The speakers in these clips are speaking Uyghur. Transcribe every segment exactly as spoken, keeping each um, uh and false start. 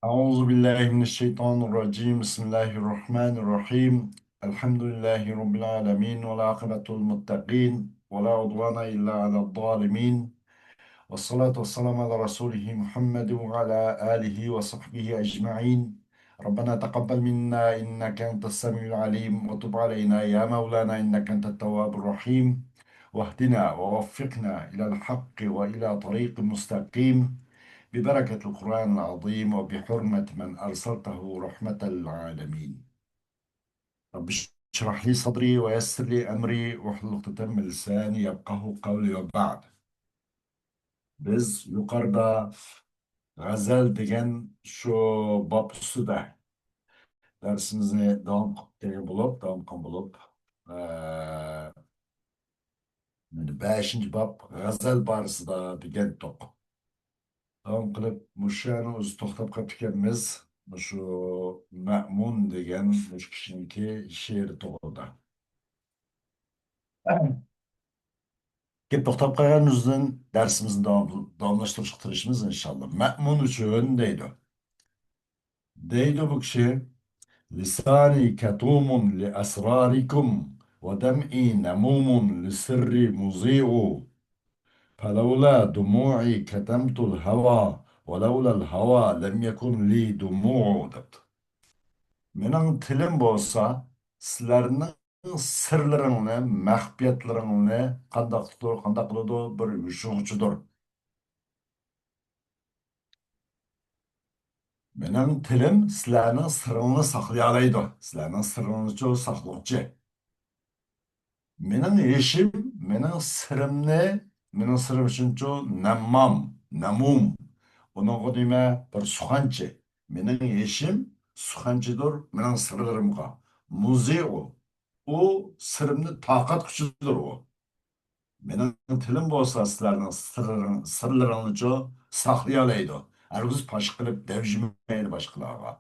أعوذ بالله من الشيطان الرجيم. بسم الله الرحمن الرحيم. الحمد لله رب العالمين، والعاقبة للمتقين، ولا عدوان إلا على الظالمين. والصلاة والسلام على رسوله محمد وعلى آله وصحبه أجمعين. ربنا تقبل منا إنك أنت السميع العليم، وتب علينا يا مولانا إنك أنت التواب الرحيم. واهدنا ووفقنا إلى الحق وإلى طريق مستقيم ببركة القرآن العظيم وبحرمة من أرسلته رحمة للعالمين. رب اشرح لي صدري ويسر لي أمري واحلل عقدة من لساني يفقهوا قولي وبعد. بىز يۇقىرىدا غەزەل دېگەن شۇ باب ئۈستىدە دەرسىمىزنى داۋام قىلىپ كەلگەن بولۇپ، داۋام قىلغان بولۇپ، ئە، بەشىنچى باب غەزەل بارىسىدا دېگەنتۇق. داۋام قىلىپ، مۇشۇ يەرنىڭ ئۆزى توختاپ قېلىپتىكەنمىز. مۇشۇ مەمۇن دېگەن مۇشۇ كىشىنىڭكى شېئىرى توغرىدا. گەپ توختاپ قالغىنىمىزدىن دەرسىمىزنى داۋام-، داۋاملاشتۇرۇشقا تىرىشىمىز، ئىنشاللا. مەمۇن ئۈچۈن دەيدۇ. دەيدۇ بۇ كىشى، لساني كتوم لأسراركم ودمعي نموم لسري مضيء. فلولا دموعي كتمت الهوى ولولا الهوى لم يكن لي دموع، دەپتۇ. مېنىڭ تىلىم بولسا سىلەرنىڭ سىرلىرىڭنى، مەخپىيەتلىرىڭنى قانداق تۇتۇر، قانداق قىلىدۇ، بىر يوشۇرغۇچىدۇر. مېنىڭ تىلىم سىلەرنىڭ سىرىڭنى ساقلىيالايدۇ. سىلەرنىڭ سىرىڭلارچۇ ساقلىغۇچى. مېنىڭ يېشىم، مېنىڭ سىرىمنى، مېنىڭ سىرىم ئۈچۈنچۇ نەممام، نەمۇم. ئۇنىڭغا دېمە بىر سۇخەنچى. مېنىڭ يېشىم سۇخەنچىدۇر مېنىڭ سىرلىرىمغا. مۇزىئۇ. ئۇ سىرىمنى تارقاتقۇچىدۇر ئۇ. مېنىڭ تىلىم بولسا سىلەرنىڭ سىرلىرىڭ-، سىرلىرىڭلارچۇ ساقلىيالايدۇ. ھەرگىز پاش قىلىپ دەۋجىمەيدۇ باشقىلارغا.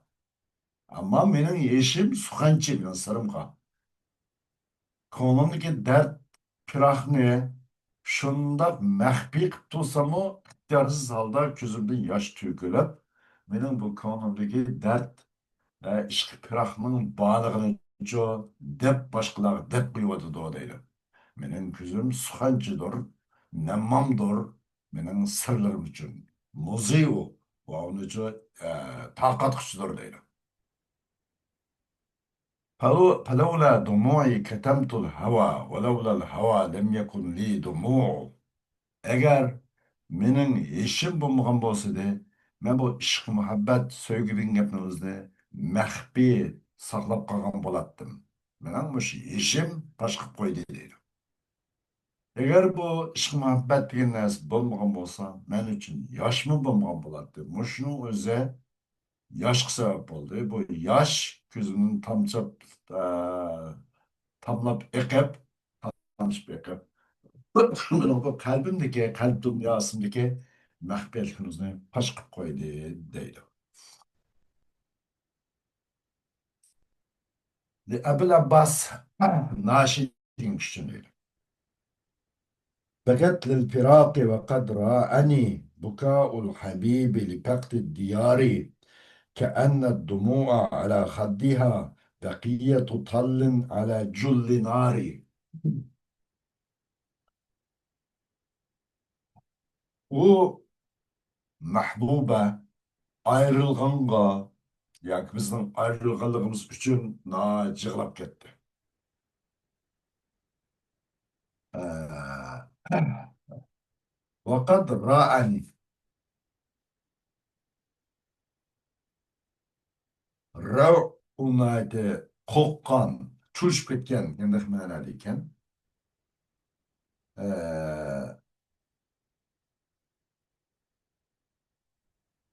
ئەمما مېنىڭ يېشىم سۇخەنچى مېنىڭ سىرىمغا. كۆڭلۈمدىكى دەرد پىراقنى شۇنداق مەخپىي قىلىپ تۇرساممۇ، ئىختىيارسىز ھالدا كۆزۈمدىن ياش تۆكۈلۈپ، مېنىڭ بۇ كۆڭلۈمدىكى دەرد ۋە ئىشقى پىراقنىڭ بارلىقىنىچۇ دەپ باشقىلارغا دەپ قويۇۋاتىدۇ دەيدۇ. مېنىڭ كۆزۈم سۇخەنچىدۇر، نەممامدۇر، مېنىڭ سىرلىرىم ئۈچۈن. مۇزىئۇ، ۋە ئۇنىچۇ، ئە، تارقاتقۇچىدۇر دەيدۇ. فلو-، فلولا دموعي كتمت الهوى ولولا الهوى لم يكن لي دموع. ئەگەر مېنىڭ يېشىم بولمىغان بولسىدى، مەن بۇ ئىشق-مۇھەببەت، سۆيگۈ دېگەن گەپنىڭ ئۆزىنى مەخپىي ساقلاپ قالغان بولاتتىم. مېنىڭ مۇشۇ يېشىم پاش قىلىپ قويدى دەيدۇ. ئەگەر بۇ ئىشق-مۇھەببەت دېگەن نەرسە بولمىغان بولسا، مەن ئۈچۈن ياشمۇ بولمىغان بولاتتى. مۇشۇنىڭ ئۆزى ياشقا سەۋەب بولدى. بۇ ياش كۆزۈمدىن تامچاپ، ئە، تاملاپ ئېقىپ، تامچىپ ئېقىپ، بۇ قەلبىمدىكى، قەلب دۇنياسىمدىكى مەخپىيەتلىكىمىزنى پاش قىلىپ قويدى، دەيدۇ. لأبي العباس ناشى دېگەن كىشى دەيدۇ. بكت للفراق وقد راعني بكاء الحبيب لفقد الديار، كأن الدموع على خدها بقية طل على جل نار. ئۇ مەھبۇبە ئايرىلغانغا ياكى بىزنىڭ ئايرىلغانلىقىمىز ئۈچۈن ناھايىتى يىغلاپ كەتتى. ئە، ۋەقەد رائەنى. رەۋ ئۇ ناھايىتى قورققان، چۆچۈپ كەتكەن، يەنە مەنىدە ئىكەن. ئە،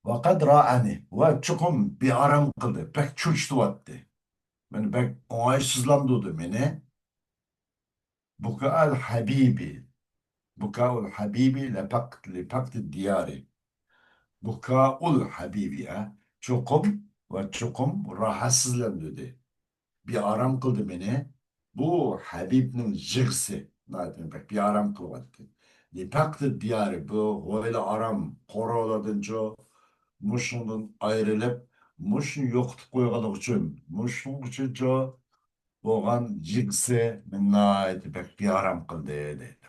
ۋەقەد رائەنى، ۋە چوقۇم بىئارام قىلدى، بەك چۆچۈتۈۋەتتى. مېنى بەك ئوڭايسىزلاندۇردى مېنى. بۇكائۇل ھەبىبى. بۇكائۇل ھەبىبى لەپەق-، لىپەقتى دىيارى. بۇكائۇل ھەبىبى، ھە؟ چوقۇم ۋە چوقۇم راھەتسىزلەندۈردى. بىئارام قىلدى مېنى. بۇ ھەبىبنىڭ يىغىسى ناھايىتى بەك بىئارام قىلىۋەتتى. لىپەقتى دىيارى، بۇ ھويلا ئارام، قورۇلاردىنچۇ، مۇشۇنىڭدىن ئايرىلىپ، مۇشۇنى يوقىتىپ قويغانلىقى ئۈچۈن، مۇشۇنىڭ ئۈچۈنچۇ بولغان يىگىسى مېنى ناھايىتى بەك بىئارام قىلدى، دەيدۇ.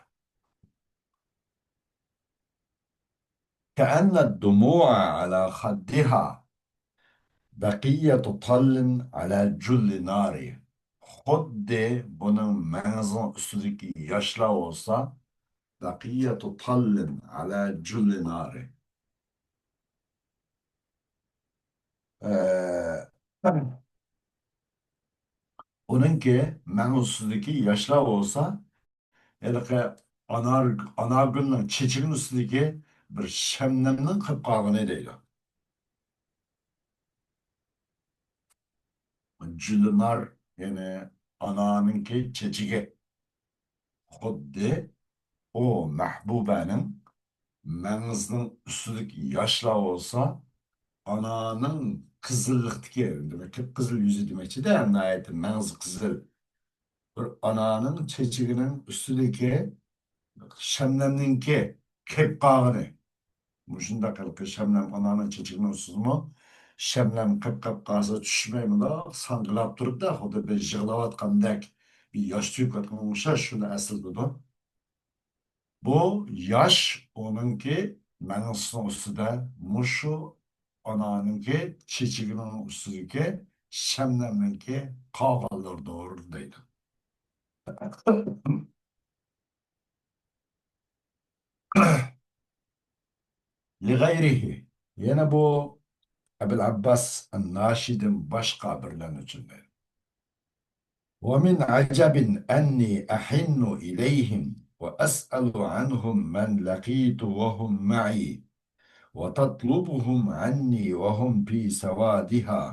كأن الدموع على خدها بقية طل على جل نار. خۇددى بۇنىڭ مەڭزىنىڭ ئۈستىدىكى ياشلار بولسا، بقية طل على جل نار. ئە، ئۇنىڭكى مەڭزىسىدىكى ياشلار بولسا، ھېلىقى ئانار، ئانارگۈلنىڭ چېچىكىنىڭ ئۈستىدىكى بىر شەبنەمنىڭ قېپقاغىنى دەيدۇ. جۈلىنار، يەنى ئانارنىڭكى چېچىكى. خۇددى ئۇ مەھبۇبەنىڭ مەڭزىنىڭ ئۈستىدىكى ياشلار بولسا، ئانارنىڭ قىزىللىقتىكى، دېمەك، قىپقىزىل يۈزى دېمەكچىدە، ناھايىتى مەڭزى قىزىل. بىر ئانارنىڭ چېچىكىنىڭ ئۈستىدىكى شەبنەمنىڭكى قېپقاغىنى. مۇشۇنداق ھېلىقى شەبنەم ئانارنىڭ چېچىكىنىڭ ئۈستىدىمۇ شەبنەم قېپ-، قېپقالسا چۈشمەي مۇنداق ساڭگىلاپ تۇرۇپلا، خۇددى بىر يىغلاۋاتقاندەك، بىر ياش تۆكۈۋاتقانغا ئوخشاش، شۇنى ئەسلىتىدۇ. بۇ ياش ئۇنىڭكى مەڭزىسىنىڭ ئۈستىدە، مۇشۇ ئانارنىڭكى چېچىكىنىڭ ئۈستىدىكى شەبنەمنىڭكى قالغانلىرىدۇر، دەيدۇ. لغيره، يەنە بۇ ئەبۇل ئابباس ئەن-ناشىدىن باشقا بىرلەرنى ئۈچۈن دەيدۇ. ومن عجب أني أحن إليهم وأسأل عنهم من لقيت وهم معي وتطلبهم عني وهم في سوادها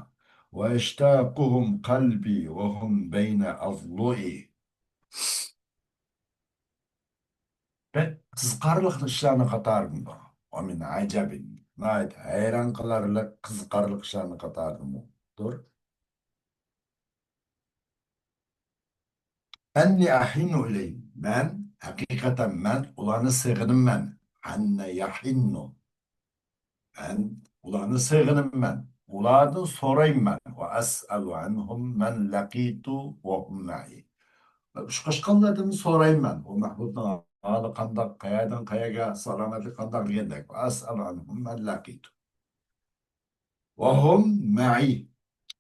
ويشتاقهم قلبي وهم بين أضلعي. بەك قىزىقارلىق ئىشلارنىڭ قاتارىدىن بۇ. ومن عجب، ناھايىتى ھەيران قالارلىق، قىزىقارلىق ئىشلارنىڭ قاتارىدىندۇر. أني أحن إليهم، مەن، ھەقىقەتەن مەن ئۇلارنى سېغىنىمەن. حن يحن. مەن ئۇلارنى سېغىنىمەن، ئۇلاردىن سورايمەن. وأسأل عنهم من لقيت وهم معي. ئۇچراشقانلاردىن سورايمەن، ئۇ مەھبۇبنىڭ ھالى قانداق، قەيەردىن قەيەرگە، سالامەتلىك قانداق دېگەندەك. وأسأل عنهم من لقيت وهم معي.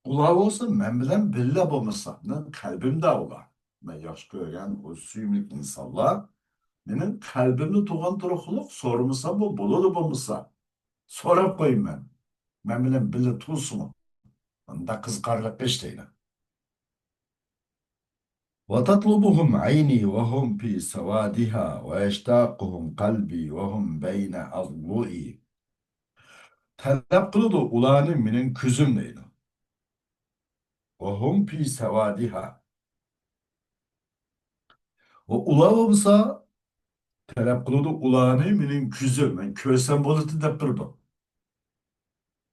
ئۇلار بولسا مەن بىلەن بىللە بولمىسا، مېنىڭ قەلبىمدە ئۇلار. مەن ياخشى كۆرگەن ئۇ سۆيۈملۈك ئىنسانلار مېنىڭ قەلبىمدە تۇرغان تۇرۇقلۇق، سورىمىسام بۇ بولىدۇ بولمىسا. سوراپ قويىمەن. مەن بىلەن بىللە تۇرسىمۇ. مۇنداق قىزىقارلىق ئىش دەيدۇ. وتطلبهم عيني وهم في سوادها ويشتاقهم قلبي وهم بين أضلعي. تەلەپ قىلىدۇ ئۇلارنى مېنىڭ كۆزۈم دەيدۇ. وهم في سوادها. ۋە ئۇلار بولمىسا، تەلەپ قىلىدۇ ئۇلارنى مېنىڭ كۆزۈم، مەن كۆرسەم بولىدۇ دەپ تۇرىدۇ.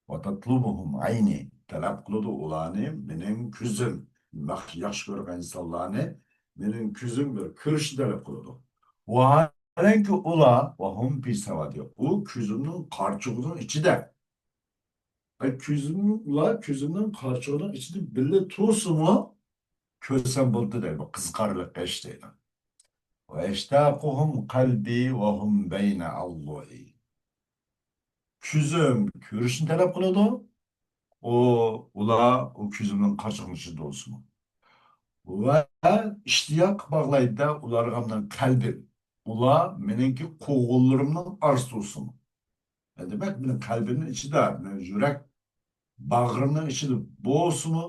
وتطلبهم عيني، تەلەپ قىلىدۇ ئۇلارنى مېنىڭ كۆزۈم. ياخشى، ياخشى كۆرگەن ئىنسانلارنى مېنىڭ كۆزۈم بىر كۆرۈشنى تەلەپ قىلىدۇ. ۋاھالەنكى ئۇلار، وهم في سوادها، ئۇ كۆزۈمنىڭ قارىچۇقىنىڭ ئىچىدە. ئەي، كۆزۈم، ئۇلار كۆزۈمنىڭ قارىچۇقىنىڭ ئىچىدە بىللە تۇرسىمۇ، كۆرسەم بولدى دەيدۇ، قىزىقارلىق ئىش دەيدۇ. ويشتاقهم قلبي وهم بين أضلعي. كۆزۈم كۆرۈشنى تەلەپ قىلىدۇ. ئۇ، ئۇلار ئۇ كۆزۈمنىڭ قارىچۇقىنىڭ ئىچىدە تۇرسىمۇ. ۋە ئىشتىياق باغلايدۇ ئۇلارغا مېنىڭ قەلبىم. ئۇلار مېنىڭكى قوغۇنلىرىمنىڭ ئارىسىدا تۇرسىمۇ. دېمەك، مېنىڭ قەلبىمنىڭ ئىچىدە، مېنىڭ يۈرەك باغرىمنىڭ ئىچىدە بولسىمۇ،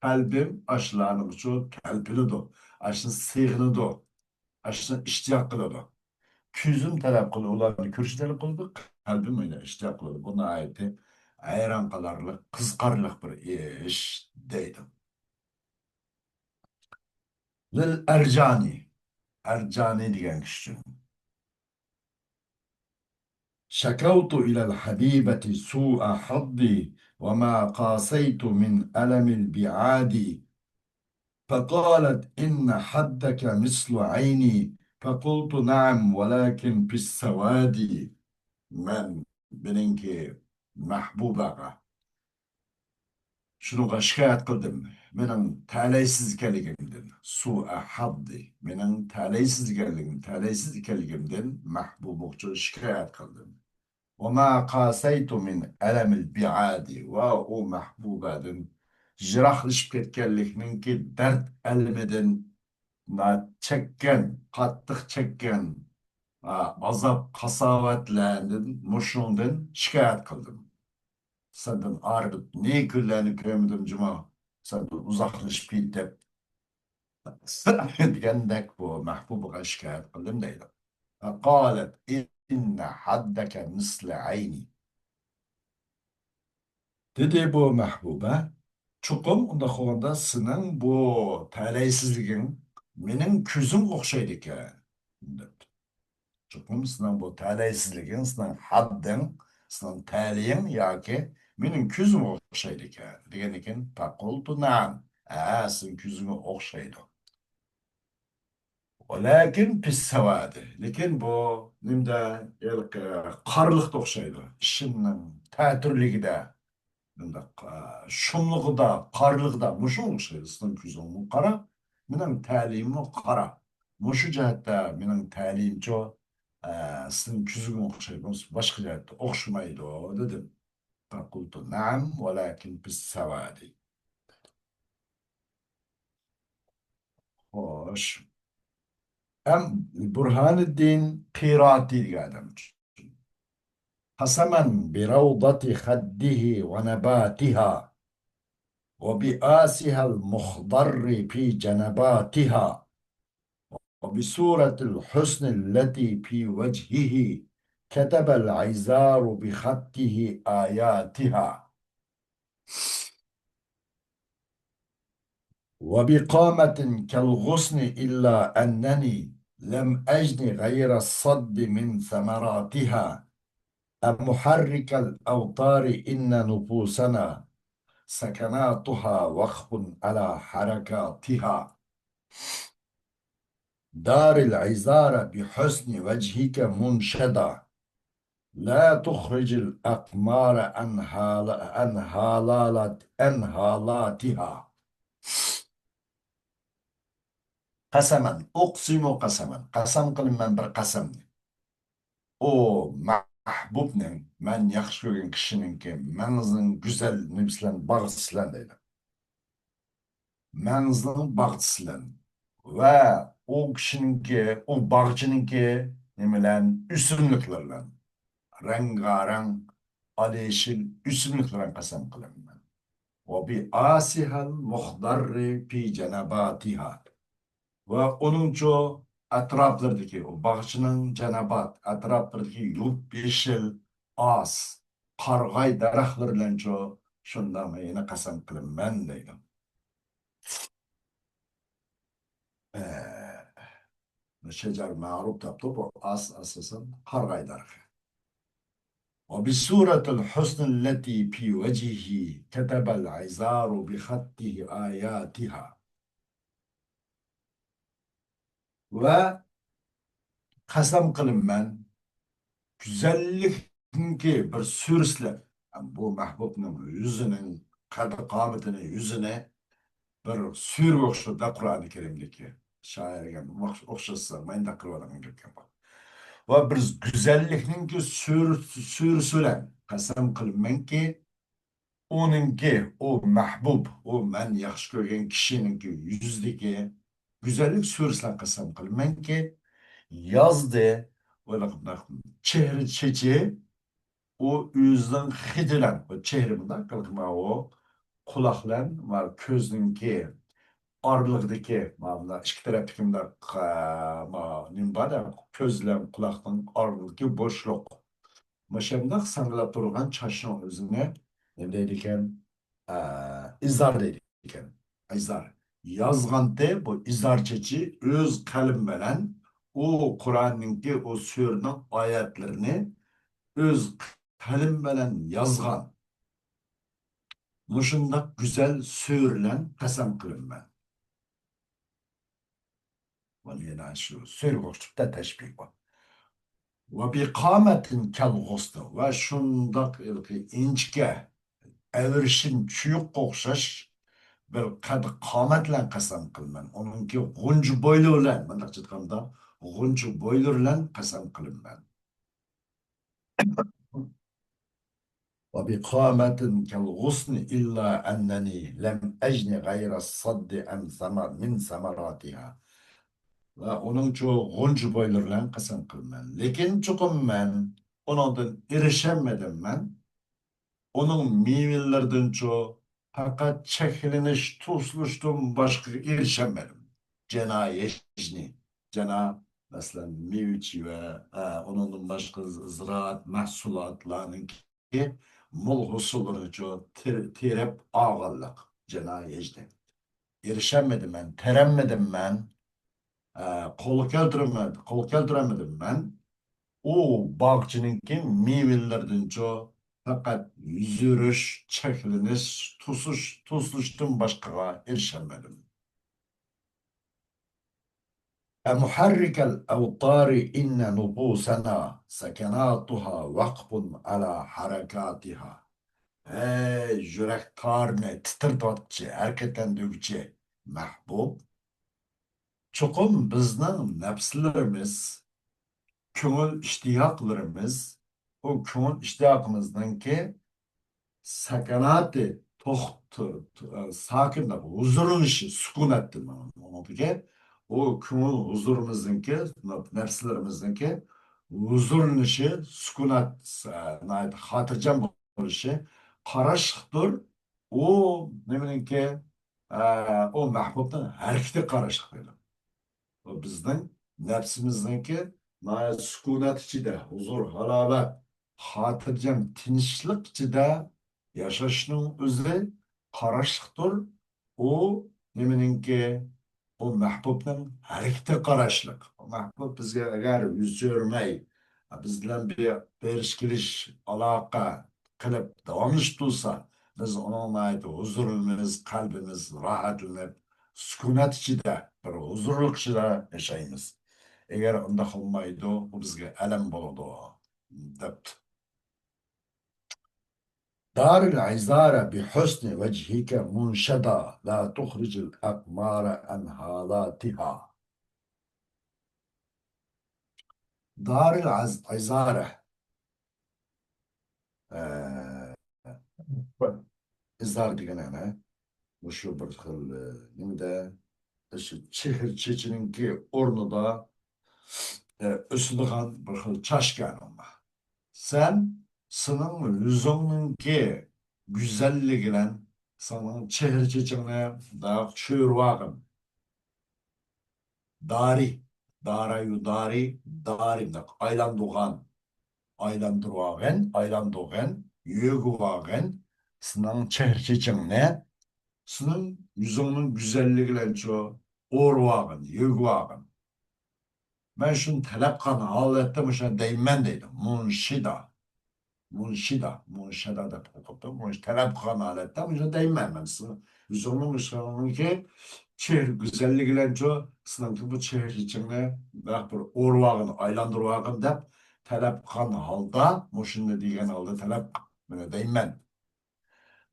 قەلبىم ئاشۇلارنىڭغىچۇ تەلپۈنىدۇ، ئاشۇنى سېغىنىدۇ، ئاشۇنى ئىشتىياق قىلىدۇ. كۆزۈم تەلەپ قىلىدۇ، ئۇلارنى كۆرۈشنى تەلەپ قىلىدۇ، قەلبىم ئۇنى ئىشتىياق قىلىدۇ. بۇ ناھايىتى ھەيران قالارلىق، قىزىقارلىق بىر ئىش دەيدۇ. للأرجاني، ئەرجانى دېگەن كىشى. شكوت إلى الحبيبة سوء حظي وما قاسيت من ألم البعاد. فقالت: إن حظك مثل عيني. فقلت: نعم، ولكن في السواد. مەن، مېنىڭكى مەھبۇباغا. شۇنىڭغا شىكايەت قىلدىم. مېنىڭ تەلەيسىز ئىكەنلىكىمدىن. سوء حظي. مېنىڭ تەلەيسىز ئىكەنلىكىم، تەلەيسىز ئىكەنلىكىمدىن مەھبۇبىغا شىكايەت قىلدىم. وما قاسيت من ألم البعاد. ۋە ئۇ مەھبۇبادىن يىراقلىشىپ كەتكەنلىكنىڭكى دەرد ئەلىمىدىن چەككەن، قاتتىق چەككەن، ئا، ئازاب، قاساۋەتلەردىن، مۇشۇنىڭدىن شىكايەت قىلدىم. سەندىن ئايرىلىپ نى كۈنلەرنى كۆرمىدىم جۇمۇ، سەندىن ئۇزاقلىشىپ كېتىپ دېگەندەك بۇ مەھبۇبىغا شىكايەت قىلدىم دەيدۇ. فقالت إن حظك مثل عيني. دېدى بۇ مەھبۇبە، چوقۇم ئۇنداق بولغاندا سېنىڭ بۇ تەلەيسىزلىكىڭ مېنىڭ كۆزۈمگە ئوخشايدىكەن، دەپتۇ. چوقۇم سېنىڭ بۇ تەلەيسىزلىكىڭ، سېنىڭ ھەددىڭ، سېنىڭ تەلىيىڭ ياكى مېنىڭ كۆزۈمگە ئوخشايدىكەن، دېگەندىن كېيىن، فقلت نعم، ھە، سېنىڭ كۆزۈڭگە ئوخشايدۇ. ولكن في السواد. لېكىن بۇ نېمىدە، ھېلىقى قارىلىقتا ئوخشايدۇ. ئىشىمنىڭ تەتۈرلۈكىدە، مۇنداق، ئا، شۇملۇقىدا، قارىلىقىدا مۇشۇ ئوخشايدۇ. سېنىڭ كۆزۈڭمۇ قارا، مېنىڭ تەلىيىممۇ قارا. مۇشۇ جەھەتتە مېنىڭ تەلىيىمچۇ، ئا، سېنىڭ كۆزۈڭگە ئوخشايدۇ، باشقا جەھەتتە ئوخشىمايدۇ، دېدىم. فقلت نعم ولكن في السواد. خوش. ئەم بۇرھانىددىن قىراتى دېگەن ئادەم ئۈچۈن. قسما بروضة خده ونباتها وبآسها المخضر في جنباتها وبصورة الحسن التي في وجهه كتب العذار بخطه آياتها. وبقامة كالغصن إلا أنني لم أجن غير الصد من ثمراتها. أمحرك الأوتار إن نفوسنا سكناتها وقف على حركاتها. دار العذار بحسن وجهك منشدا لا تخرج الأقمار عن هال-، عن هالالات-، عن هالاتها. قسما، أقسم قسما. قەسەم قىلىمەن بىر قەسەمنى. ئۇ مەھبۇبنىڭ، مەن ياخشى كۆرگەن كىشىنىڭكى مەڭزىنىڭ گۈزەل نېمىسى بىلەن، باغچىسى بىلەن دەيدۇ. مەڭزىنىڭ باغچىسى بىلەن ۋە ئۇ كىشىنىڭكى، ئۇ باغچىنىڭكى نېمە بىلەن؟ ئۆسۈملۈكلەر بىلەن. رەڭگارەڭ، ئالىيشىل ئۆسۈملۈكلەر بىلەن قەسەم قىلىمەن. وبآسها المخضر في جنباتها. ۋە ئۇنىڭچۇ ئەتراپلىرىدىكى، ئۇ باغچىنىڭ جەنابات ئەتراپلىرىدىكى يوپيېشىل ئاس، قارىغاي دەرەخلىرى بىلەنچۇ شۇنداق يەنە قەسەم قىلىمەن دەيدۇ. ئە، شەجەر مەرۇپ دەپتۇ، بۇ ئاس، ئاساسەن قارىغاي دەرىخى. وبصورة الحسن التي في وجهه كتب العذار بخطه آياتها. ۋە قەسەم قىلىمەن، گۈزەللىكنىڭكى بىر سۈرىسى بىلەن، بۇ مەھبۇبنىڭ يۈزىنىڭ قەددى-قامىتىنى، يۈزىنى بىر سۈرىگە ئوخشىتىپتۇ قۇرئانى كەرىمدىكى. شائىرگە ئوخش-، ئوخشاتسا، مانداق قىلىۋالغان گەپكەن بۇ. ۋە بىر گۈزەللىكنىڭكى سۈر-، سۈرىسى بىلەن قەسەم قىلىمەنكى، ئۇنىڭكى، ئۇ مەھبۇب، ئۇ مەن ياخشى كۆرگەن كىشىنىڭكى يۈزىدىكى گۈزەللىك سۈرىسىدىن قەسەم قىلىمەنكى، يازدى، چېھرى چېچى، ئۇ ئۆزىنىڭ خېتى بىلەن، ئۇ چېھرى مۇنداق قىلىپ، ماۋۇ قۇلاق بىلەن، ماۋۇ كۆزنىڭكى ئارىلىقىدىكى، ماۋۇ ئىككى تەرەپتىكى مۇنداق، ئا، ماۋۇ نېمە بار-دە، كۆز بىلەن قۇلاقنىڭ ئارىلىقىدىكى بوشلۇق. مۇشۇنداق ساڭگىلاپ تۇرغان چاچنىڭ ئۆزىنى نېمە دەيدىكەن؟ ئە، ئىزار دەيدىكەن. ئىزار. يازغانتى بۇ ئىزار چېچى ئۆز قەلىمى بىلەن، ئۇ قۇرئاننىڭكى ئۇ سۈرىنىڭ ئايەتلىرىنى ئۆز قەلىمى بىلەن يازغان. مۇشۇنداق گۈزەل سۈرە بىلەن قەسەم قىلىمەن. مانا يەنە شۇ سۈرىگە ئوخشىتىپتە تەشبىھ بار. وبقامة كالغصن، ۋە شۇنداق ھېلىقى ئىنچىكە ئەۋرىشىم چويۇققا ئوخشاش بىر قەد قامەت بىلەن قەسەم قىلىمەن. ئۇنىڭكى غۇنچە بويلىرى بىلەن، مۇنداقچە ئېيتقاندا، غۇنچە بويلىرى بىلەن قەسەم قىلىمەن. وبقامة كالغصن إلا أنني لم أجن غير الصد عن ثمر، من ثمراتها. ۋە ئۇنىڭچۇ غۇنچە بويلىرى بىلەن قەسەم قىلىمەن. لېكىن چوقۇم مەن ئۇنىڭدىن ئېرىشەلمىدىم مەن. ئۇنىڭ مېۋىلىرىدىنچۇ پەقەت چەكلىنىش، توسۇلۇشتىن باشقىغا ئېرىشەلمىدىم. جەنا يەجنى، جەنا، مەسىلەن، مېۋە-چېۋە، ئە، ئۇنىڭدىن باشقا زىرائەت مەھسۇلاتلارنىڭكى مول ھوسۇللىرىنىچۇ تېر-، تېرىپ ئالغانلىق. جەنا يەجنى. ئېرىشەلمىدىم مەن، تېرەلمىدىم مەن. ئە، قولغا كەلتۈرمە-، قولغا كەلتۈرەلمىدىم مەن. ئۇ باغچىنىڭكى مېۋىلىرىدىنچۇ پەقەت يۈزۈرۈش، چەكلىنىش، توسۇش، توسۇشتىن باشقىغا ئېرىشەلمىدىم. أمحرك الأوتار إن نفوسنا سكناتها وقف على حركاتها. ھەي، يۈرەك تارىنى تىترىتىۋاتقۇچى، ھەرىكەتلەندۈرگۈچى مەھبۇب! چوقۇم بىزنىڭ نەپسلىرىمىز، كۆڭۈل ئىشتىياقلىرىمىز، ئۇ كۆڭۈل ئىشتىياقىمىزنىڭكى سەكەناتى، توخ-، تو-، تو-، ساكىنلىق، ھۇزۇرلىنىشى، سۈكۈنەتتىن ئۇنىڭدىكى، ئۇ كۆڭۈل ھۇزۇرىمىزنىڭكى، نەپسلىرىمىزنىڭكى ھۇزۇرلىنىشى، سۈكۈنەت، ناھايىتى خاتىرجەم بولۇشى قاراشلىقتۇر. ئۇ نېمىنىڭكى، ئە، ئۇ مەھبۇبنىڭ ھەرىكىتىگە قاراشلىق دېدى. ئۇ بىزنىڭ نەپسىمىزنىڭكى ناھايىتى سۈكۈنات ئىچىدە، ھۇزۇر، ھالاۋەت، خاتىرجەم، تىنچلىق ئىچىدە ياشاشنىڭ ئۆزى قاراشلىقتۇر. ئۇ نېمىنىڭكى؟ ئۇ مەھبۇبنىڭ ھەرىكىتىگە قاراشلىق. ئۇ مەھبۇب بىزگە ئەگەر يۈز چۆرمەي، بىز بىلەن بىر بېرىش كېلىش ئالاقە قىلىپ داۋاملىشىپ تۇرسا، بىز ئۇنىڭ ناھايىتى ھۇزۇرلىنىمىز، قەلبىمىز راھەتلىنىپ، سۈكۈنات ئىچىدە، بىر ھۇزۇرلۇق ئىچىدە ياشايمىز. ئەگەر ئۇنداق بولمايدۇ، ئۇ بىزگە ئەلەم بولىدۇ، دەپتۇ. دار العذار بحسن وجهك منشدا لا تخرج الأقمار عن هالاتها. دار العذ-، عذار. ئە، ئىزار دېگەن ئەنە مۇشۇ بىر خىل، ئە، نېمىدە، شۇ چېھرى چېچىنىڭكى ئورنىدا، ئە، ئۆسىدىغان بىر خىل چاچكەن ئۇ. سەن، سېنىڭ يۈزۈڭنىڭكى گۈزەللىكى بىلەن سېنىڭ چېھرى چېچىڭنى مۇنداق چۆرۈۋالغىن. دارى، دارا يۇدارى، دارى، مۇنداق ئايلاندۇرغان، ئايلاندۇرۇۋالغىن، ئايلاندۇرغىن، يۆگىۋالغىن، سېنىڭ چېھرى چېچىڭنى، سېنىڭ يۈزۈڭنىڭ گۈزەللىكى بىلەن شۇ ئورىۋالغىن، يۆگىۋالغىن. مەن شۇنى تەلەپ قىلغان ھالەتتە مۇشۇنداق دەيمەن دەيدۇ. مۇنشىدا. مۇنشىدا. مۇنشەدا دەپ ئوقۇپتۇ. مۇنش-، تەلەپ قىلغان ھالەتتە مۇشۇنداق دەيمەن مەن. سىز ئۆزۈڭنىڭ، ئۆزۈڭنىڭكى چېھرە گۈزەللىكى بىلەن شۇ سىزنىڭكى بۇ چېھرە چېچىڭنى بىر ئورىۋالغىن، ئايلاندۇرۇۋالغىن دەپ تەلەپ قىلغان ھالدا، مۇشۇنى دېگەن ھالدا تەلەپ، مانا دەيمەن.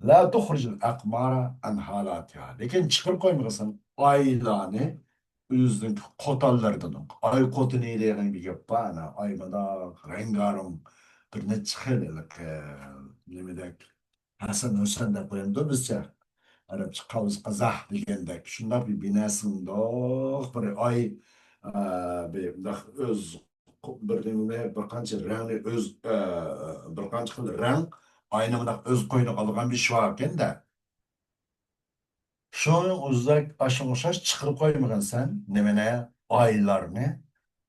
لا تخرج الأقمار عن هالاتها. لېكىن چىقىرىپ قويمىغىنسەن ئايلارنى ئۆزىنىڭ قوتانلىرىدىن. ئاي قوتىنى دېگەن بىر گەپ بار، ئانا، ئاي مۇنداق رەڭگارەڭ، بىر نەچچە خىل، ھېلىقى، نېمىدەك، ھەسەن ھۈسەن دەپ قويامدۇ بىزچە؟ ئەرەبچە قەۋس قەزەھ دېگەندەك. شۇنداق بىر بىناسى مۇنداق بىر ئاي، ئە، بىر مۇنداق ئۆز بىر نېمىنى، بىر قانچە رەڭنى ئۆز، ئە، بىر قانچە خىل رەڭ ئاينى مۇنداق ئۆز قوينىغا ئالغان بىر ئىش باركەن-دە. شۇنىڭ ئۆزىدەك ئاشۇنىڭغا ئوخشاش چىقىرىپ قويمىغىنسەن نېمىنى، ئايلارنى،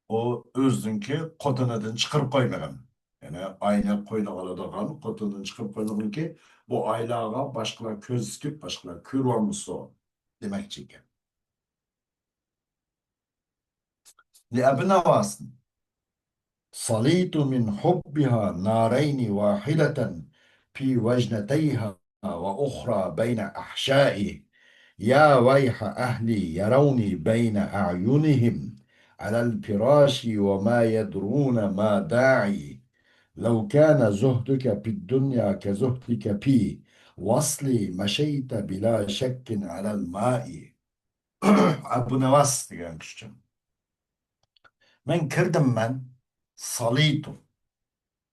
ئۇ ئۆزىنىڭكى قوتىنىدىن چىقىرىپ قويمىغىن. يەنى ئاينى قوينىغا ئالىدىغان قوتىنىدىن چىقىرىپ قويمىغىنكى، بۇ ئايلارغا باشقىلار كۆز تىكىپ، باشقىلار كۆرۈۋالمىسۇن دېمەكچى ئىكەن. لأبنواس. صليت من حبها نارين واحدة في وجنتيها وأخرى بين أحشائي. يا ويح أهلي يروني بين أعينهم على الفراش وما يدرون ما داعي. لو كان زهدك في الدنيا كزهدك في وصلي مشيت بلا شك على الماء. ئەبۇ نەۋاس دېگەن كىشى. مەن كىردىم، مەن سالىتۇ.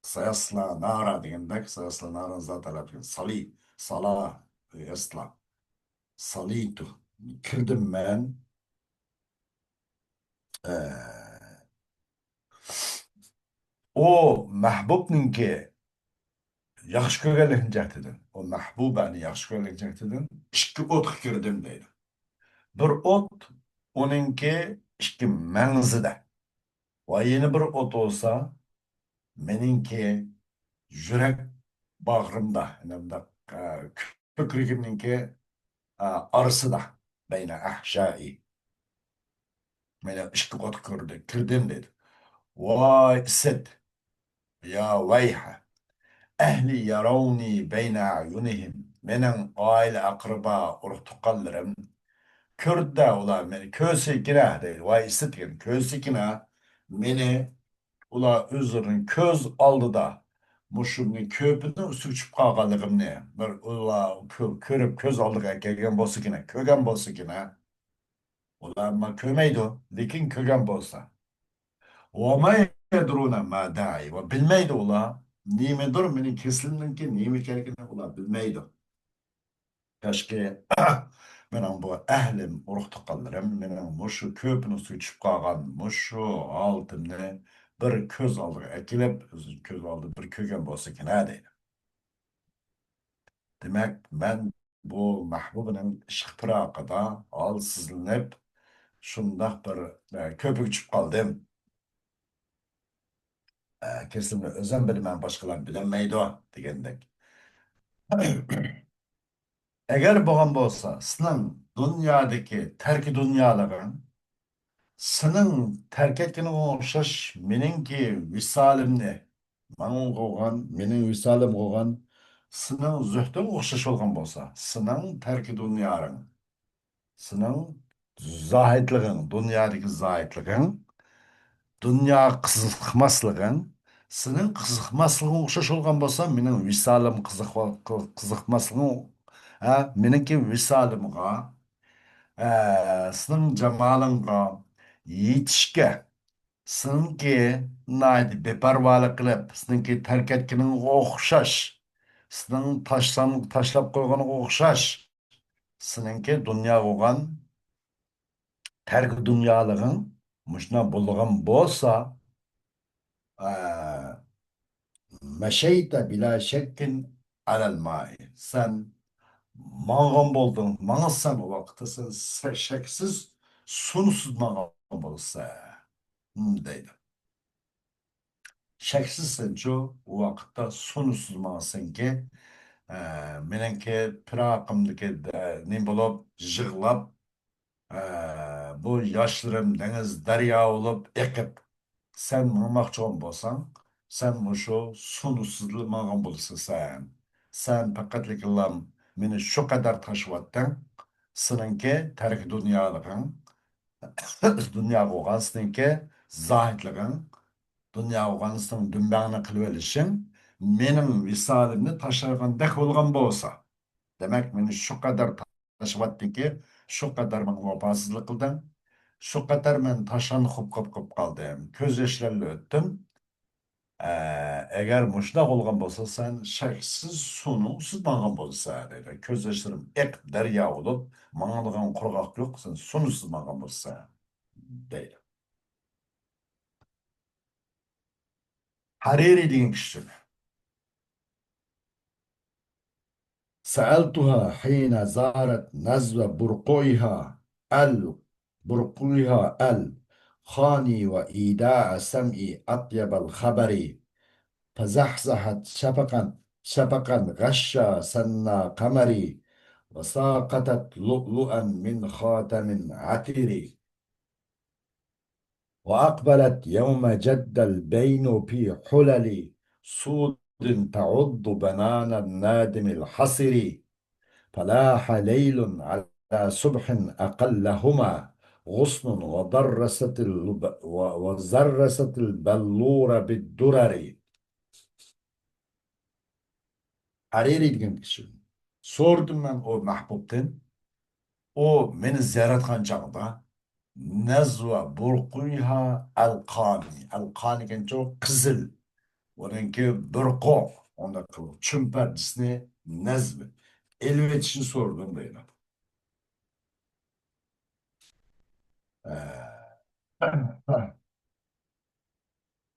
ساياسلا نارا دېگەندەك، ساياسلا نارا زات ئەلەپ دېگەن. سالى، سالا، ياسلا. سالىتۇ. كىردىم مەن. ئە، ئۇ مەھبۇبنىڭكى ياخشى كۆرگەنلىكىنىڭ جەھىتىدىن، ئۇ مەھبۇبەنى ياخشى كۆرگەنلىكىنىڭ جەھىتىدىن ئىككى ئوتقا كىردىم دەيدۇ. بىر ئوت ئۇنىڭكى ئىككى مەڭزىدە ۋە يەنە بىر ئوت بولسا مېنىڭكى يۈرەك باغرىمدا، يەنى مۇنداق، ئە، كۆكرىكىمنىڭكى، ئە، ئارىسىدا، بەينە ئەھشائى. مەن ئىككى قات كىردى-، كىردىم دېدى. ۋاي ئىسىت! يا ۋەيھە! ئەھلى يەرەۋنى بەينە ئەيۇنىھىم. مېنىڭ ئائىلە ئەقرىبا، ئۇرۇق تۇغقانلىرىم كۆردى-دە ئۇلار مېنى، كۆرسىكىنە دەيدۇ. ۋاي ئىسىت دېگەن كۆرسىكىنە مېنى ئۇلار ئۆزلىرىنىڭ كۆز ئالدىدا مۇشۇ مېنىڭ كۆپىنىڭ ئۈستىگە چۈشۈپ قالغانلىقىمنى بىر ئۇلار كۆ-، كۆرۈپ كۆز ئالدىغا كەلگەن بولسىكىنە، كۆرگەن بولسىكىنە. ئۇلار ئەمما كۆرمەيدۇ، لېكىن كۆرگەن بولسا. وما يدرون ما داعي. ۋە بىلمەيدۇ ئۇلار نېمىدۇر، مېنىڭ كېسىلىمنىڭكى نېمە ئىكەنلىكىنى ئۇلار بىلمەيدۇ. كاشكى مېنىڭ بۇ ئەھلىم، ئۇرۇق-تۇغقانلىرىم مېنىڭ مۇشۇ كۆپىنىڭ ئۈستىگە چۈشۈپ قالغان مۇشۇ ھالىتىمنى بىر كۆز ئالدىغا ئەكېلىپ، ئۆزىنىڭ كۆز ئالدىدا بىر كۆرگەن بولسىكىنە دەيدۇ. دېمەك، مەن بۇ مەھبۇبىنىڭ ئىشق پىراقىدا ھالسىزلىنىپ، شۇنداق بىر، ئە، كۆپۈككە چۈشۈپ قالدىم. ئە، كېسىلىمنى ئۆزۈم بىلىمەن، باشقىلار بىلەلمەيدۇ، دېگەندەك. ئەگەر بولغان بولسا، سېنىڭ دۇنيادىكى تەركى دۇنيالىقىڭ، سېنىڭ تەرك ئەتكىنىڭگە ئوخشاش مېنىڭكى ۋىسالىمنى، ماڭا بولغان، مېنىڭ ۋىسالىمغا بولغان سېنىڭ زۆھدۈڭگە ئوخشاش بولغان بولسا، سېنىڭ تەركى دۇنيالىقىڭ، سېنىڭ زاھىدلىقىڭ، دۇنيادىكى زاھىدلىقىڭ، دۇنياغا قىزىقماسلىقىڭ، سېنىڭ قىزىقماسلىقىڭغا ئوخشاش بولغان بولسا، مېنىڭ ۋىسالىم قىزىق-، قىزىقماسلىقىڭ، ھە، مېنىڭكى ۋىسالىمغا، ھە، سېنىڭ جامالىڭغا يېتىشكە، سېنىڭكى ناھايىتى بىپەرۋالىق قىلىپ، سېنىڭكى تەرك ئەتكىنىڭگە ئوخشاش، سېنىڭ تاشلام-، تاشلاپ قويغىنىغا ئوخشاش، سېنىڭكى دۇنياغا بولغان تەركى دۇنيالىقىڭ مۇشۇنداق بولغان بولسا، ئە، مەشەيتە بىلا شەككىن ئەلەل مائى. سەن ماڭغان بولدۇڭ، ماڭىسەن ئۇ ۋاقىتتا سەن سە-، شەكسىز، سۇنۇسىز ماڭغان بولىسەن، دەيدۇ. شەكسىز سەنچۇ ئۇ ۋاقىتتا سۇنۇسىز ماڭىسەنكى، ئە، مېنىڭكى پىراقىمدىكى دە-، نېمە بولۇپ، يىغلاپ، ئە، بۇ ياشلىرىم دېڭىز دەريا بولۇپ ئېقىپ، سەن ماڭماقچى بولغان بولساڭ، سەن مۇشۇ سۇنۇسىزلا ماڭغان بولىسەن سەن. سەن پەقەتلىكىلا مېنى شۇ قەدەر تاشلىۋەتتىڭ، سېنىڭكى تەركى دۇنيالىقىڭ، دۇنياغا بولغان سېنىڭكى زاھىدلىقىڭ، دۇنياغا بولغان سېنىڭ دۈمبەڭنى قىلىۋېلىشىڭ مېنىڭ ۋىسالىمنى تاشلايدىغاندەك بولغان بولسا، دېمەك، مېنى شۇ قەدەر تاشلىۋەتتىڭكى، شۇ قەدەر ماڭا ۋاپاسىزلىق قىلدىڭ، شۇ قەدەر مەن تاشلاندى خوپ قىلىپ قالدىم، كۆز ياشلىرىمنى ئۆتتۈم. ئە، ئەگەر مۇشۇنداق بولغان بولسا، سەن شەكسىز سۇنۇسىز ماڭغان بولىسەن، دەيدۇ. كۆز ياشلىرىم ئېقىپ دەريا بولۇپ، ماڭىدىغان قىرغاق يوق، سەن سۇنۇسىز ماڭغان بولىسەن، دەيدۇ. ھەرىرى دېگەن كىشى. سألتها حين زارت نزو برقعها ال-، برقعها الخاني وإيداع سمعي أطيب الخبر. فزحزحت شفقا، شفقا غشا سنا قمري، وساقطت لؤلؤا من خاتم عتير. وأقبلت يوم جد البين في حلل سود تعض بنان النادم الحصير. فلاح ليل على صبح أقلهما غصن ودرست ال-، و-، وزرست البلور بالدرر. ھەرىرى دېگەن كىشى. سورىدىم مەن ئۇ مەھبۇبتىن. ئۇ مېنى زىيارەت قىلغان چاغدا نەزۋە بۇرقۇيھا ئەلقانى. ئەلقانى دېگەنچۇ قىزىل. ئۇنىڭكى بۇرقۇ، ئۇنداق قىلىپ چۈمپەردىسىنى نەزۋە ئېلىۋېتىشنى سورىدىم دەيدۇ. ئە،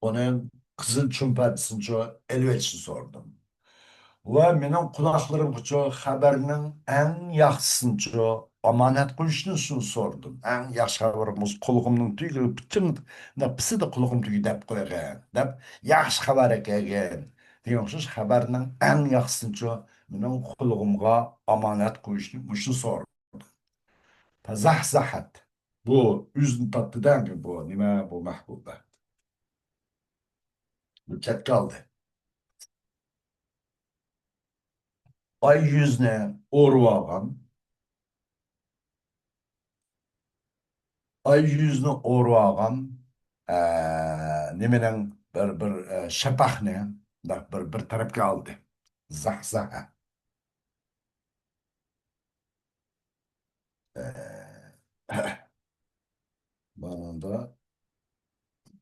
ئۇنىڭ قىزىل چۈمپەردىسىنىچۇ ئېلىۋېتىشنى سورىدىم. ۋە مېنىڭ قۇلاقلىرىمغىچۇ خەۋەرنىڭ ئەڭ ياخشىسىنىچۇ ئامانەت قويۇشنى شۇ سورىدىم. ئەڭ ياخشى خەۋىرىمىز قۇلىقىمنىڭ تۈۋىگە پىچىرلىتىپ، مۇنداق پىسىدە قۇلىقىم تۈۋىگە دەپ قويغىن، دەپ ياخشى خەۋەر ئەكەلگىن دېگەن ئوخشاش خەۋەرنىڭ ئەڭ ياخشىسىنىچۇ مېنىڭ قۇلىقىمغا ئامانەت قويۇشنى مۇشۇنى سورىدىم. فزحزحت. بۇ ئۆزىنى تاپتى-دە، بۇ نېمە، بۇ مەھبۇبە. بۇ چەتكە ئالدى. ئاي يۈزنى ئورىۋالغان، ئاي يۈزنى ئورىۋالغان، ئە، نېمىنىڭ بىر، بىر، ئە، شەپەقنى بىر، بىر تەرەپكە ئالدى. زەھزەھە. ئە، مانىدا،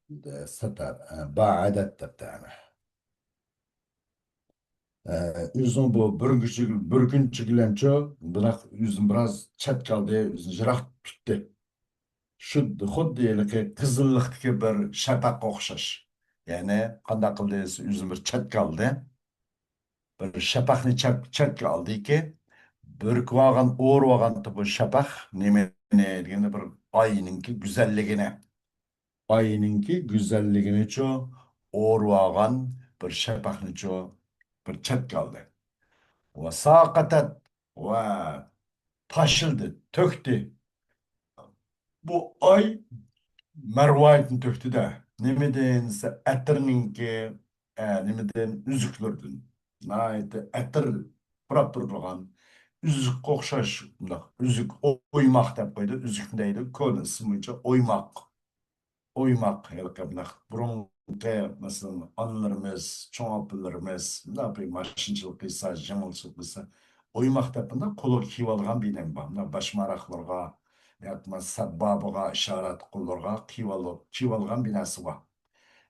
ئە، سەتەر، ئە، باعەدەت دەپتۇ ئەنە. ئە، ئۆزىنىڭ بۇ بىر كۈنچىلىك، بىر كۈنچىلىك بىلەنچۇ، بۇنداق ئۆزىنى بىراز چەتكە ئالدى، ئۆزىنى يىراق تۇتتى. شۇ خۇددى ھېلىقى قىزىللىقتىكى بىر شەپەققە ئوخشاش. يەنى قانداق قىلدى دېسە، ئۆزىنى بىر چەتكە ئالدى. بىر شەپەقنى چەت-، چەتكە ئالدىكى، بۈركۈۋالغان، ئورىۋالغان بۇ شەپەق نېمىنى دېگەندە، بىر ئاينىڭكى گۈزەللىكىنى، ئاينىڭكى گۈزەللىكىنىچۇ ئورىۋالغان بىر شەپەقنىچۇ بىر چەتكە ئالدى. وساقطت، ۋە تاشلىدى، تۆكتى. بۇ ئاي مەرۋايىتنى تۆكتى-دە. نېمىدىن دېسە، ئەتىرنىڭكى، ئە، نېمىدىن، ئۈزۈكلىرىدىن. ناھايىتى ئەتىر پۇراپ تۇرىدىغان ئۈزۈككە ئوخشاش، مۇنداق ئۈزۈك ئويماق دەپ قويىدۇ. ئۈزۈكنى دەيدۇ، كونا ئىسمى بويىچە ئويماق. ئويماق، ھېلىقى مۇنداق بۇرۇنقى، مەسىلەن، ئانىلىرىمىز، چوڭ ئاپىلىرىمىز مۇنداق بىر ماشىنىچىلىق قىلسا، جىڭلىچىلىق قىلسا، ئويماق دەپ مۇنداق قولىغا كىيىۋالغان بىر نېمە بار. مۇنداق باشماراقلىرىغا ياكى سەبابىغا ئىشارەت قوللىرىغا كىيىۋالىدۇ-، كىيىۋالغان بىر نەرسە بار.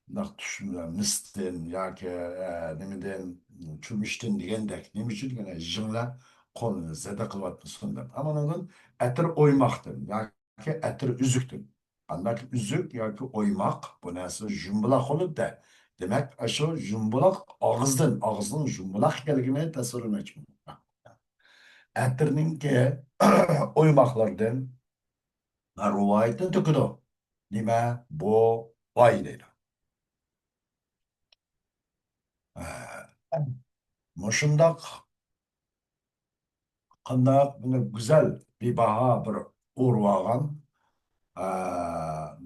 مۇنداق تۇش، مىستىن ياكى، ئە، نېمىدىن، چۆمۈچتىن دېگەندەك. نېمە ئۈچۈن دېگەندە، جىڭلار قولىنى زەدە قىلىۋاتمىسۇن دەپ. ئەمما ئۇنىڭدىن ئەتىر ئويماقتىن ياكى ئەتىر ئۈزۈكتىن. قانداق ئۈزۈك ياكى ئويماق، بۇ نەرسە جۇمبۇلاق بولىدۇ-دە. دېمەك، ئاشۇ جۇمبۇلاق ئاغزىدىن، ئاغزىنىڭ جۇمبۇلاق ئىكەنلىكىنى تەسۋىرلىمەكچى. ئەتىرنىڭكى ئويماقلىرىدىن رىۋايەتنى تۆكىدۇ. نېمە؟ بۇ ئاي دەيدۇ. مۇشۇنداق قانداق بىر گۈزەل، بىباھا بىر ئورىۋالغان، ئە،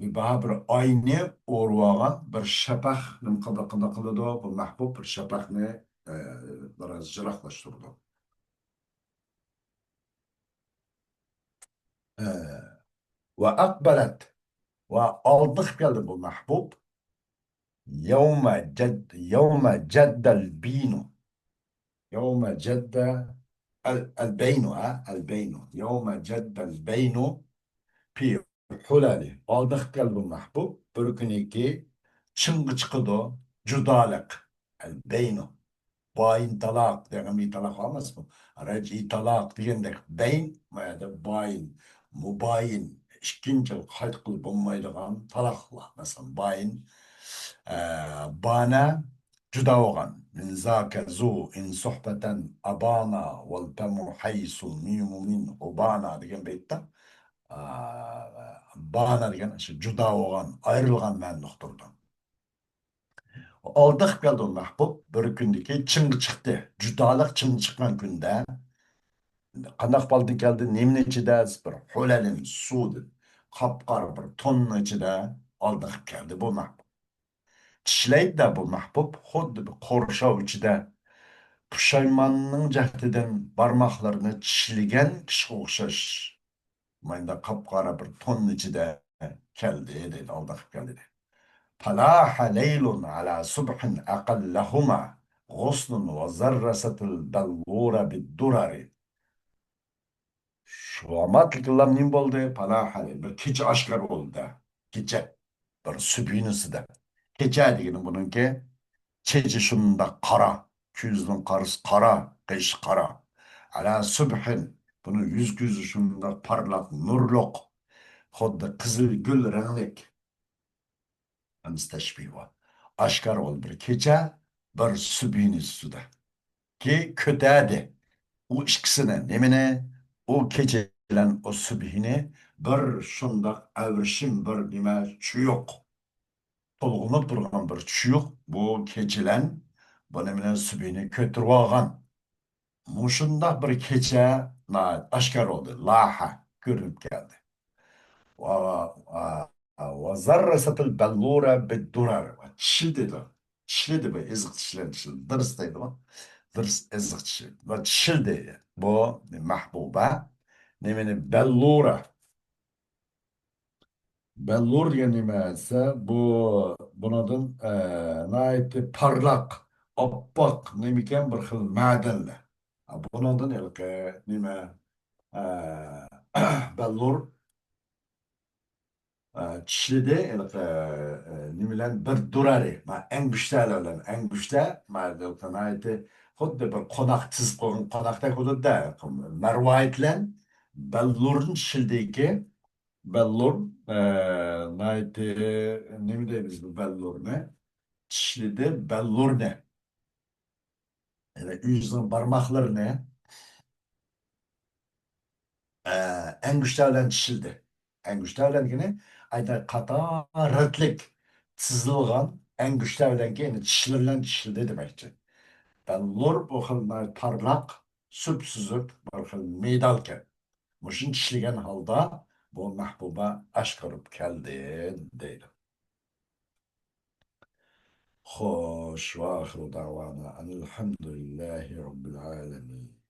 بىباھا بىر ئاينى ئورىۋالغان بىر شەپەق نېمە قىلدى، قانداق قىلىدۇ؟ بۇ مەھبۇب بىر شەپەقنى، ئە، بىراز يىراقلاشتۇرىدۇ. ئە، ۋە ئەقبەلەت، ۋە ئالدىغا كەلدى بۇ مەھبۇب. يەۋمە جەد-، يەۋمە جەددەل بىنۇ. يەۋمە جەددە ئەل-، ئەلبەينۇ، ھە؟ ئەلبەينۇ. يەۋمە جەددەل بەينۇ پى ھۇلەلى. ئالدىغا كەلدى بۇ مەھبۇب. بىر كۈنىكى چىڭغا چىقىدۇ جۇدالىق. ئەلبەينۇ. بايىن تالاق دېگەن بىر تالاق ئەمەسمۇ؟ رەجئىي تالاق دېگەندەك، بەين، ما يەردە بايىن، مۇبايىن، ئىككىنچى قايتا قىلىپ بولمايدىغان تالاقلار. مەسىلەن، بايىن، ئە، بانە، جۇدا بولغان. مىن زاكە زۇ، ئىن سۇھبەتەن ئابانا، ۋەل پەمۇ ھەيسۇ مىمۇ مىن ئۇبانا دېگەن بەيتتە، ئە، بانە دېگەن شۇ جۇدا بولغان، ئايرىلغان مەنىنى ئۇقتۇرىدۇ. ئالدىغا كەلدى مەھبۇب، بىر كۈندىكى چىڭغا چىقتى. جۇدالىق چىڭغا چىققان كۈندە قانداق ھالدا كەلدى؟ نېمىنىڭ ئىچىدە؟ بىر ھۇلەلىن سۇدىن، قاپقارا بىر توننىڭ ئىچىدە ئالدىغا كەلدى بۇ مەھبۇب. چىشلەيدۇ بۇ مەھبۇب، خۇددى بىر قورشاۋ ئىچىدە پۇشايماننىڭ جەھدىدىن بارماقلىرىنى چىشلىگەن كىشىگە ئوخشاش. ماينىدا قاپقارا بىر توننىڭ ئىچىدە كەلدى دەيدۇ، ئالدى قىلىپ كەلدى دەيدۇ. فلاح ليل على صبح أقلهما غصن وزرست البلور بالدرر. شۇ ئاماتلىقلار نېمە بولدى؟ پالاھەلى بىر كېچە ئاشكارا بولدى. كېچە بىر سۈبھىنىسىدە. كېچە دېگىنى بۇنىڭكى چېچى شۇنداق قارا، كۆزىنىڭ قارىسى قارا، قېشى قارا. ئەلا سۈبھىن، بۇنىڭ يۈز كۆزى شۇنداق پارلاق، نۇرلۇق، خۇددى قىزىل گۈل رەڭلىك. ھەمزە تەشبىھى بار. ئاشكارا بولدى بىر كېچە، بىر سۈبھىنى ئۈستىدە. كى كۆتەردى. ئۇ ئىككىسىنى، نېمىنى؟ ئۇ كېچە بىلەن ئۇ سۈبھىنى بىر شۇنداق ئەۋرىشىم، بىر نېمە چۇيۇق. تولغىنىپ تۇرغان بىر چۇيۇق بۇ كېچىلەن بۇ نېمىنى سۈبھىنى كۆتۈرۈۋالغان. مۇشۇنداق بىر كېچە ناھايىتى ئاشكارا بولدى. لاھە كۆرۈنۈپ كەلدى. ۋا، ۋا، ۋا، ۋا زەررەسەتىل بەللۇرە بىددۇرەر. چىشلىدى. چىشلىدى بۇ ئېزىق چىشلەن چىشلىدى. دىرس دەيدىغۇ. دىرس ئېزىق چىشلىدى. ۋا چىشلىدى. بۇ مەھبۇبە. نېمىنى؟ بەللۇرە. بەللۇر دېگەن نېمە دېسە، بۇ، بۇنىڭدىن، ئە، ناھايىتى پارلاق، ئاپئاق نېمىكەن، بىر خىل مەدەنلەر. ھە، بۇنىڭدىن ھېلىقى نېمە، ئە، بەللۇر، ئە، چىشلىدى، ھېلىقى، ئە، نېمە بىلەن، بىر دۇرەرى، ما، ئەڭگۈشتەرلەر بىلەن، ئەڭگۈشتەر، ما، ھېلىقى ناھايىتى خۇددى بىر قوناق تىزىپ قويغان قوناقتەك بولىدۇ-دە، مەرۋايىت بىلەن بەللۇرنى چىشلىدىكى، بەللۇر، ئە، ناھايىتى، نېمە دەيمىز بۇ بەللۇرنى؟ چىشلىدى بەللۇرنى. يەنى ئۆزىنىڭ بارماقلىرىنى، ئە، ئەڭگۈشتەر بىلەن چىشلىدى. ئەڭگۈشتەر بىلەن دېگىنى، ئايتا قاتارلىق تىزىلغان ئەڭگۈشتەر بىلەن كېيىن چىشلىرى بىلەن چىشلىدى دېمەكچى. بەللۇر بۇ خىل ناھايىتى پارلاق، سۈپسۈزۈك بىر خىل مېدالكەن. مۇشۇنى چىشلىگەن ھالدا بۇ مەھبۇبە ئاشكارا بولۇپ كەلدى دەيدۇ. خوش، وآخر دعوانا أن الحمد لله رب العالمين.